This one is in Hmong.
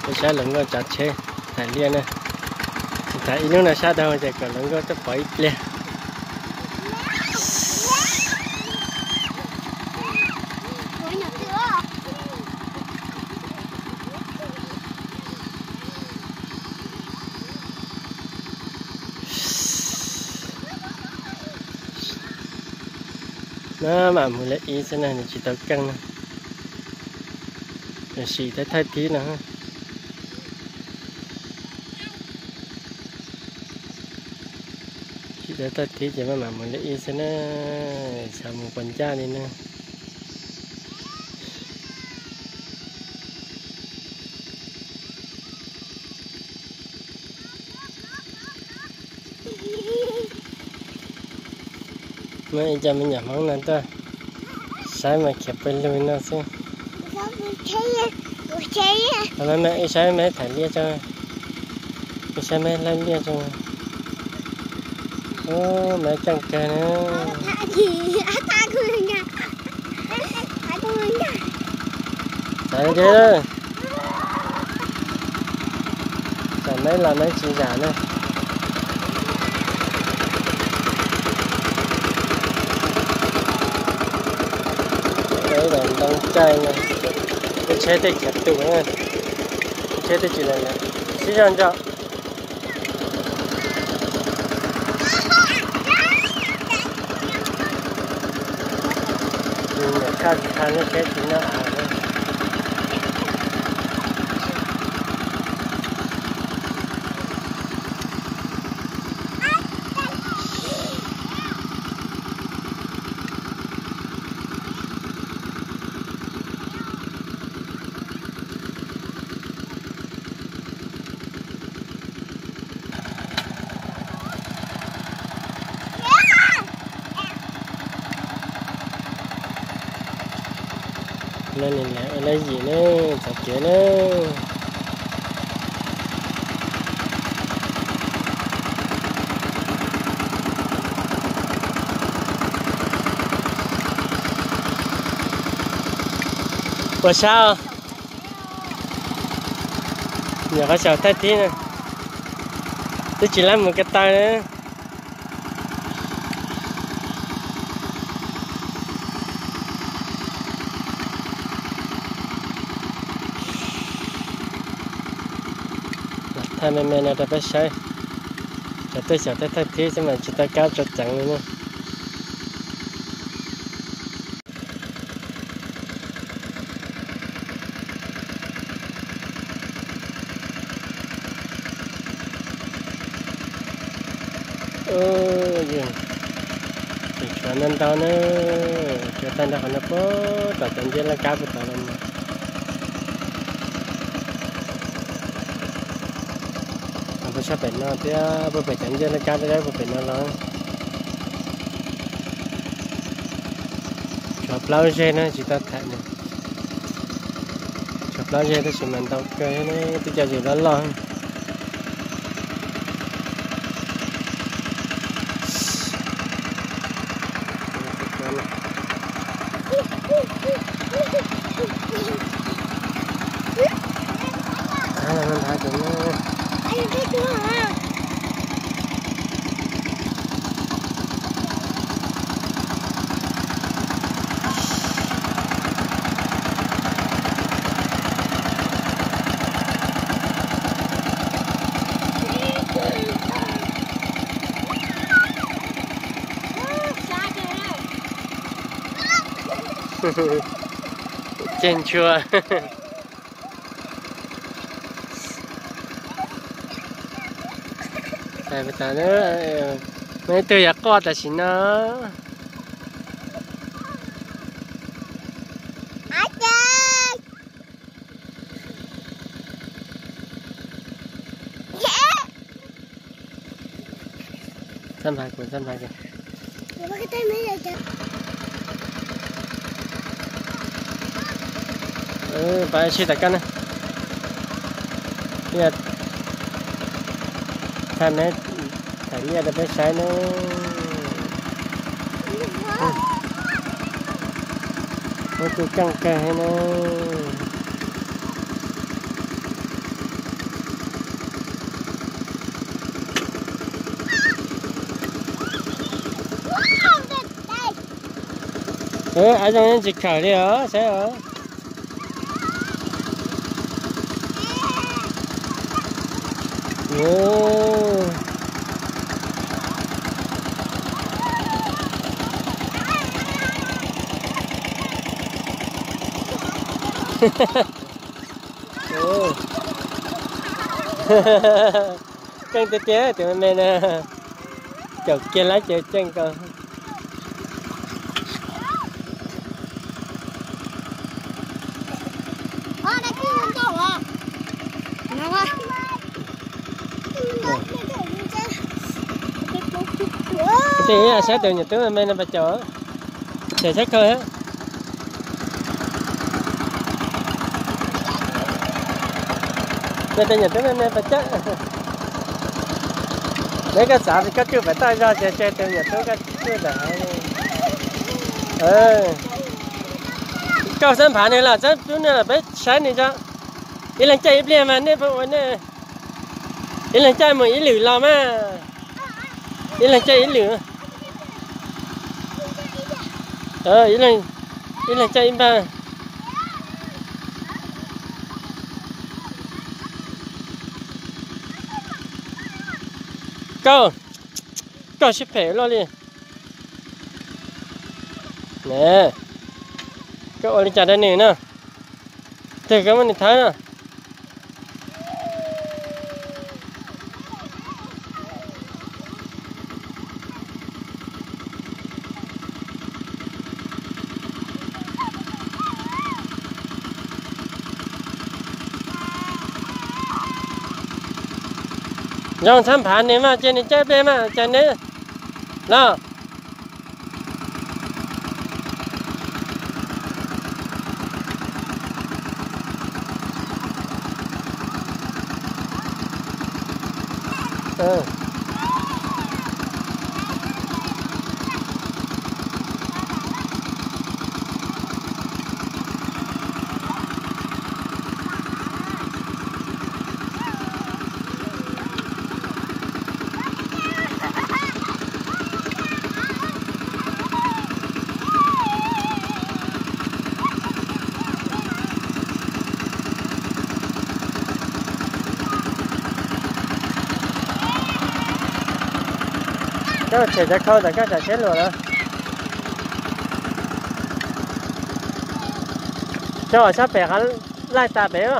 Peb saib hluas nkauj tsav tsheb thaij liaj na. Thaij ib hnub no sab dhau ces kom hluas nkauj tuaj pom ib pliag. No mam mus li ib xwb na, nws tsis tau keej na. Sim thaij thaij thib no. Sim thaij thaij thib ces maj mam mus li ib xwb na, xyov mus puas ncaj li na. Muaj ib co me nyuam Hmoob no tuaj saib mas khiav pawg lug no xwb. Ib saib meb thaij liaj tso, ib saib meb laij liaj tso. Ub, meb keej kawg na. Txawm ces, txawm meb los meb tsis zam na. Ntoo caij, lub tsheb tej khiav tus, lub tsheb tej tsis los lawm, sib zog ntso. Niam khaj tsis tau lub tsheb tsis noj av. No nim ua lab yim ne, txog kev ne. Puas sab? Nyuam qhuav xyaum thaij thib na, twb tsis lab mus ko taw na. Thaij me me no rau peb saib, cov tuaj xyaum thaij thaij thib xwb mas tsis tau kab tso ceev li ne. Tseem tshuav ntau ntau na, tshuav tag nrho qhov no puag tom cov ncej laj kab puag tod los mus. Puag sab pem no thiab, puag pem cov ncej laj kab thiab puag pem no los. Tshuav plaub zeg na tsis tau tham na. Tshuav plaub zeg tab sis mas ntau kawg, twb cov yws loj loj. Ceg ntshua. Muaj ib tug yuav quaj tam sim no. Txhab nphav kuv, txhab nphav kuv. Pab sib tham koj na. Thaij me, thaij liaj rau peb saib na. Muab kuj keej kawg na. Av zoo tsis khawm li os, saib os. Keej tiag tiag tus me me na. Caum kiag lawm ces ceeb kawg. Ces saib tus nyuam tub me me no pas caum. Ces saib kawg. Ces tus nyuam tub me me pas cawm. Neb koj xav koj tsuj pem toj zog ces tseg tus nyuam tub koj tsuj ntawm. Koj xab nphav nws los xab tub nws los peb saib nws tso. Ib leeg caij ib pliag mas nej pab ua nej. Ib leeg caij mus ib lwm los mas. Ib leeg caij ib lwm. Ib leeg caij ib npag. Koj, koj sib phem luaj li. Ne, koj ua li cas rau nws na? Twg koj muab nws thawb na? Zoo txhab nphav nws mas ces nws caij peb mas cas neb los. Koj tshem cov khau ntawm koj tsam siab luam na. Cov uas sab pem qhov laij tas pem.